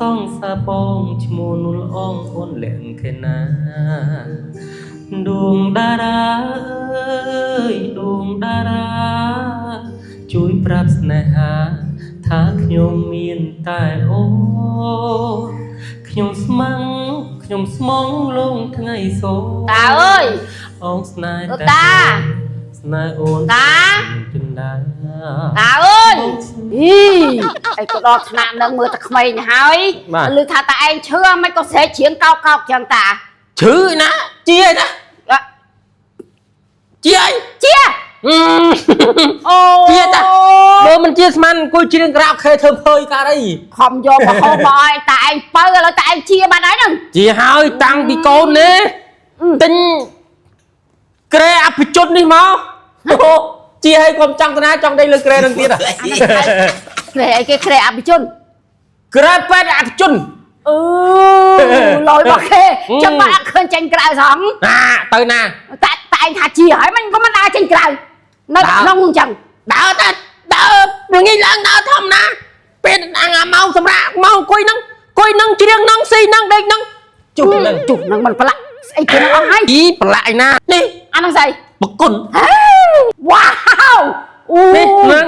សងសាបងឈ្មោះនួលអងអូនលៀងខេណាដួងតារាអើយដួងតារាជួយប្រាប់ស្នេហាថាខ្ញុំមានតែអូនខ្ញុំស្មងខ្ញុំស្មងលងថ្ងៃសូ តាអើយ អងស្នេហ៍ អូតា ស្នេហ៍អូន តា ចិន្តា តាអើយអីអីក៏ដល់ថ្នាក់នឹងមើលតែក្មេងហើយឮថាតាឯងឈឺមិនក៏ស្រែកច្រៀងកោកកោកចឹងតា ឈឺណាជាអីណាជាអី ជាអូ ជាតាបើមិនជាស្មានអង្គុយច្រៀងក្រៅខេធ្វើភើយកើតអី ខំយកមកហូបមកឲ្យតាឯងបើឥឡូវតាឯងជាបាត់ហើយហ្នឹង ជាហើយតាំងពីកូននេះទិញក្រែអភិជននេះមកអូជាហើយកុំចង់តាណាចង់ដេកលើក្រែនឹងទៀត ក្រែអីគេក្រែអភិជន ក្រែពេទ្យអភិជន អឺលយរបស់គេចឹងបាត់អត់ឃើញចេញក្រៅសង ណាទៅណា តាតាឯងថាជាហើយមិនក៏មិនដើរចេញក្រៅនៅក្នុងអញ្ចឹង ដើរតែដើរល្ងាចឡើងដើរធម្មតាពេលអាងម៉ោងសម្រាប់ម៉ោងអង្គុយហ្នឹងអង្គុយហ្នឹងច្រៀងហ្នឹងស៊ីហ្នឹងដេកហ្នឹងជុះហ្នឹង ជុះនឹងមិនប្រឡាក់ស្អីគេនឹងអស់ហើយ អីប្រឡាក់ឯណានេះ អាហ្នឹងស្អី បគុណ វ៉ាវអូ នេះហ្នឹង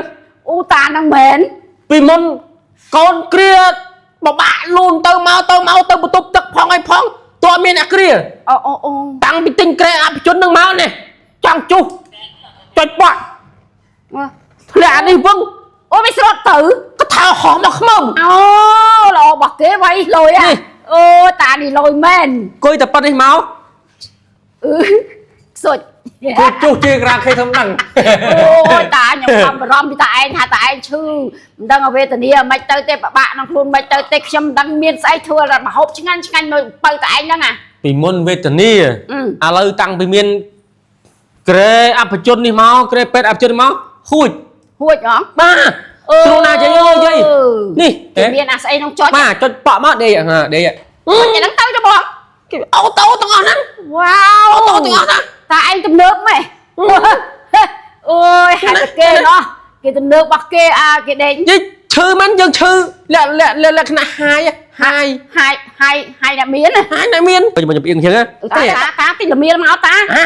អូតាហ្នឹងមែន ពីមុនកូនគ្រាបបាក់លូនទៅមកទៅមកទៅបន្ទប់ទឹកផងអីផងតើមានអ្នកគ្រា អូអូអូ តាំងពីទិញក្រែអភិជននឹងមកនេះចង់ជុះចុចបាក់ធ្លាក់អានេះវឹង អូវាស្រត់ទៅ ក៏ថើហោះមកខ្មុំ អូល្អរបស់គេវៃលុយអាអូតានេះលុយមែន អង្គុយតែប៉ុណ្្នេះមក អឺសុច គូជុះជាក្រាខេធំដឹង អូយតាខ្ញុំខំបារម្ភពីតាឯងថាតាឯងឈឺមិនដឹងវេទនាមិនទៅទេពិបាកក្នុងខ្លួនមិនទៅទេខ្ញុំមិនដឹងមានស្អីធ្វើដល់មហូបឆ្ងាញ់ឆ្ងាញ់នៅបើតាឯងហ្នឹងអា ពីមុនវេទនាឥឡូវតាំងពីមានក្រែអភិជននេះមកក្រែពេទ្យអភិជននេះមកហួច ហួចហ៎ បាទស្រួលណាស់យាយអើយយាយនេះ គេមានអាស្អីក្នុងចុច បាទចុចប៉ក់មកដេកហាដេក ចុចហ្នឹងទៅទៅបង គេអូតូទាំងអស់ហ្នឹង វ៉ាវ អូតូទាំងអស់ណា តាឯងទំនើបម៉េះអូយហេតុគេណោះគេទំនើបរបស់គេអាគេដេញ យាយឈឺមិនយើងឈឺលាក់លាក់លាក់ខណៈហាយហាយ ហាយហាយហាយអ្នកមាន ហាយណែមានខ្ញុំផ្អៀងជាង តាតាតាទីលមៀលមកតា អា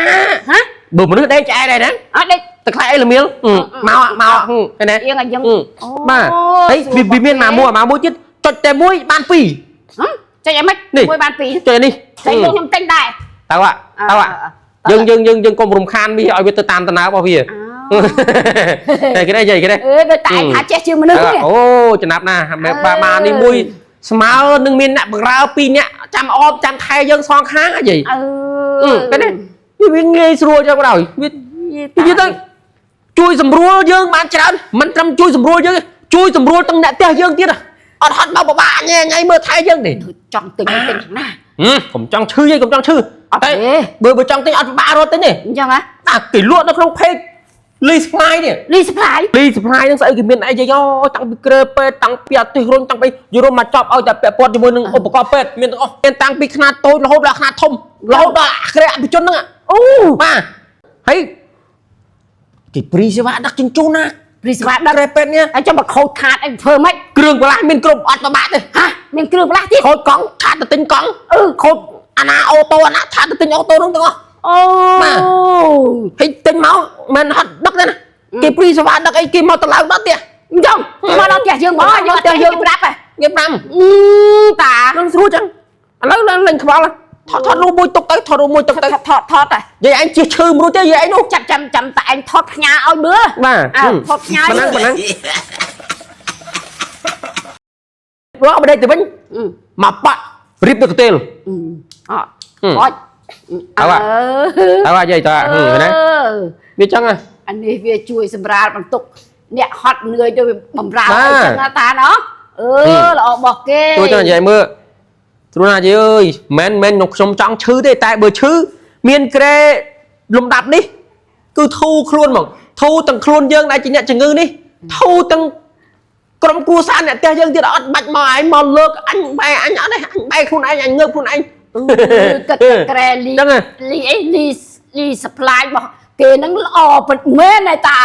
ហ៎ បើមនុស្សដេកឆ្អែតដែរណា អត់ដេក តែខ្លាចអីលមៀលមកមកឃើញទេ អៀងឲ្យយើង បាទហើយវាមានមកមួយមកមួយទៀតចុចតែមួយបានពីរ ចុចអីមិនមួយបានពីរ ចុចនេះ តែខ្ញុំទិញដែរ តើតើយើងយើងយើងយើងកុំរំខានវាឲ្យវាទៅតាមដំណើររបស់វាតែគេដែរយាយគេដែរ អេដូចតែឯងថាចេះជាងមនុស្សនេះ អូចំណាប់ណាស់បាបានេះមួយស្មើនឹងមានអ្នកបរើពីរអ្នកចាំអបចាំថែយើងសងខាងហ៎យាយ អឺ គេនេះវាងាយស្រួលចឹងបណ្ដោយវានិយាយទៅជួយសម្រួលយើងបានច្រើនមិនត្រឹមជួយសម្រួលយើងជួយសម្រួលទាំងអ្នកផ្ទះយើងទៀតអត់ហត់មកបបាក់ញ៉ៃញ៉ៃមើលថែយើងទេ ចង់ទិញទិញខាងណា កុំចង់ឈឺយាយកុំចង់ឈឺ អត់ តែ ទេ បើបើចង់ទិញអត់ពិបាករត់ទិញទេ អញ្ចឹងហ៎ អាគេលក់នៅក្នុង page លី supply នេះ លី supply លី supply នឹងស្អីគេមានអីយាយអូតាំងពីក្រេពេទ្យតាំងពីអាទិសរុនតាំងពីយល់មកចប់ឲ្យតែពាក់ព័ន្ធជាមួយនឹងឧបករណ៍ពេទ្យមានទាំងអស់មានតាំងពីខ្នាតតូចរហូតដល់ខ្នាតធំរហូតដល់អាក្រែអភិជនហ្នឹង អូ បាទហើយគេព្រីសេវាដឹកជញ្ជូនណា ព្រីសេវាដឹក ក្រេពេទ្យនេះ ហើយចាំមកខូចខាតអីធ្វើម៉េច គ្រឿងបន្លាស់មានគ្រប់អត់ពិបាកទេ ហ៎មានគ្រឿងផ្លាស់ទៀត ខូចកង់ឆាតទៅទិញកង់ អឺ ខូចអាណាអូតូអាណាឆាតទៅទិញអូតូហ្នឹងទាំងអស់ អូ បាទ ហើយទិញមកមិនហត់ដឹកទេណាគេព្រីសេវាដឹកអីគេមកទៅឡើងដល់ផ្ទះ អញ្ចឹងមកដល់ផ្ទះយើងមកយើងផ្ទះយើងប្រាប់ហ៎ គេប្រាំ អឺតា នឹងស្រួលចឹងឥឡូវឡើងលេងខ្វល់ថតថតរូបមួយទុកទៅថតរូបមួយទុកទៅ ថតថតថតហ៎ យាយឯងជិះឈឺមួយរួចទេយាយឯងនោះ ចាប់ចាំចាំតាឯងថតផ្ញើឲ្យមើល បាទ អើថតផ្ញើ ប៉ុណ្ណឹងប៉ុណ្ណឹងរកបដិទៅវិញ អឺ មកប៉ក់រៀបទៅកន្ទេល អត់អត់ អើតើយាយតើណាវាចឹងហ៎ អានេះវាជួយសម្រាលបន្ទុកអ្នកហត់នឿយទៅបំរើអីចឹងណាតាណោះអឺល្អរបស់គេ ជួយចឹងយាយមើលស្រួលណាយាយអើយមិនមែនខ្ញុំចង់ឈឺទេតែបើឈឺមានក្រែលំដាប់នេះគឺធូរខ្លួនហ្មងធូរទាំងខ្លួនយើងដែលជាអ្នកជំងឺនេះធូរទាំងក្រុមគ្រួសារអ្នកផ្ទះយើងទៀតអត់បាច់មកឯងមកលើកអញបែអញអត់ទេអញបែខ្លួនឯងអញងើបខ្លួនឯង គិតក្រែលី ចឹងហ៎ លីអីលីលី supply របស់គេហ្នឹងល្អពិតមែនឯតា